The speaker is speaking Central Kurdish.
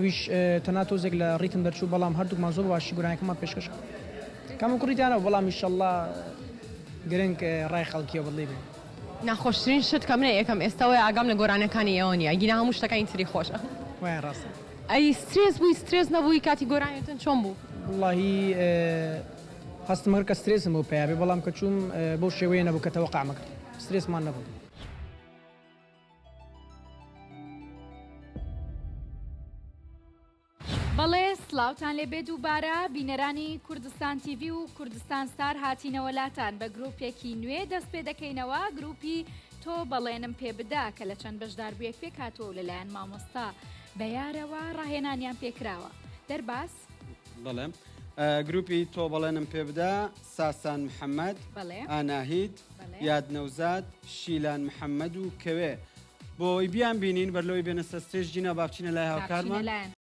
ئەویش تەنها تۆزێک لە ڕیتم دەرچوو بەڵام هەردووکمان زۆر باشی گۆرانیەکەمان پێشکەش کرد کەم و کوڕی تیانەبوو بەڵام ئیشەڵا گرنگ ڕای خەڵکیە بەدڵی بێ. ناخۆشترین شت کە منە یەکەم ئێستا وەیە ئاگام لە گۆرانیەکانی ئێوە نیە ئەگینا هەموو شتەکانی تری خۆشە. وایە ڕاستە. ئەی سترێس بووی سترێس نەبووی کاتی گۆرانی وتن چۆن بوو؟ وەڵاهی هەستم کرد کە سترێسم بۆ پەیا بێ بەڵام کە چووم بەو شێوەیە نەبوو کە تەوەقعم ئەکرد سترێسمان نەبوو. بەڵێ سڵاوتان لێ بێ دووبارە بینەرانی کوردستان تیڤی و کوردستان ستار هاتینەوە لاتان بە گروپێکی نوێ دەست پێ دەکەینەوە گروپی تۆ بەڵێنم پێ بدە کە لە چەند بەشداربوویەک پێک هاتووە و لەلایەن مامۆستا بەیارەوە ڕاهێنانیان پێکراوە دەرباز بەڵێ گروپی تۆ بەڵێنم پێ بدە ساسان محەممەد ئاناهید یاد نەوزاد، شیلان محەمەد و کەوێ بۆ ئەوەی بیانبینین بەر لەوەی بێنە سەر ستێژ جینا با بچینە لای هاوکارمان.